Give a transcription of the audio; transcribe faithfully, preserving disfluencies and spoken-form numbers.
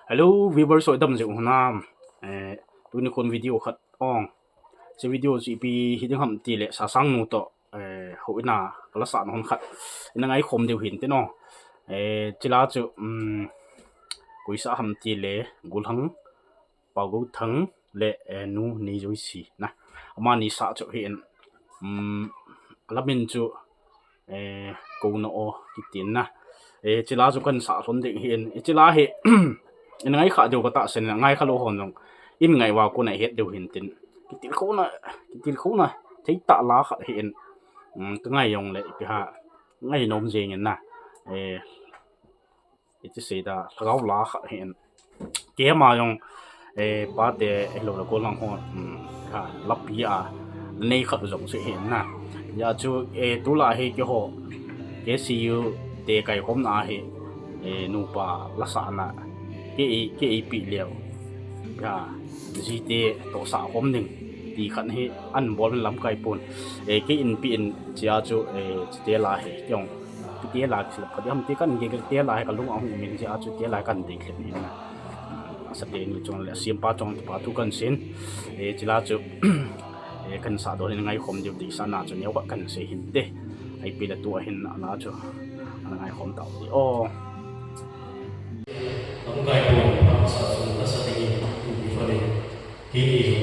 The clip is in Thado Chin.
Hello viewers, soi dam jing u hinam. Eh, tuni khun video khat ong. Hiche video chu ipi hiding ham tile, Sasang nu toh, eh, houin a kalasah na hon khat ina ngaikhom diu hin tin o. Eh, hiche la chu, um, koi sah ham tile, Golhang, Pa Gouthang le, eh, Nu Neijoisi na. Amani sah chu hin, um, lamin chu, eh, Kouna O kitin na. Eh, hiche la chu kan sah lhon ding hin. Eh, hiche la hi, in ngai kha diu katahsan, ngai kha lou hon jong in ngai uva kona het diu hin tin. Kitilkhouna, kitilkhouna thei tah la khat hin. Um, kangai jongle, ipi ham, ngai nom jeng in na. Eh, iti sei da, lhagao la khat hin. Keima jong, eh, pate, eh, lou la Golhang ho, um, ha, lapi a nei khat jong sei hin na. Hijeh chun, eh, tulai hi keiho, K C U te kaikhomna hi, eh, nupa lasahna, kei, kei eipeh leu, ha, jite toh sah khom ding ti khat hi ahin bol in lamkai pon. Eh, kei in pe in, hijeh chun, eh, hite la hi, kei jong hite la kisilap kha ding ham ti kan gel, hite la hi kalung ahung um in, hijeh chun hite la kan dei khen in na. Asa teni chungle, sempa chungpa thu kan seiyin. Eh, hiche la chu, eh, kan sah dol hin ngaikhom diu deisahna chu neo khat kan sei hinte. Ipi le tua hin ala chu ana ngaikhom tau hite o. Lamkai pon, pha sa sun, asa teni, tu bi fa le. Kei ni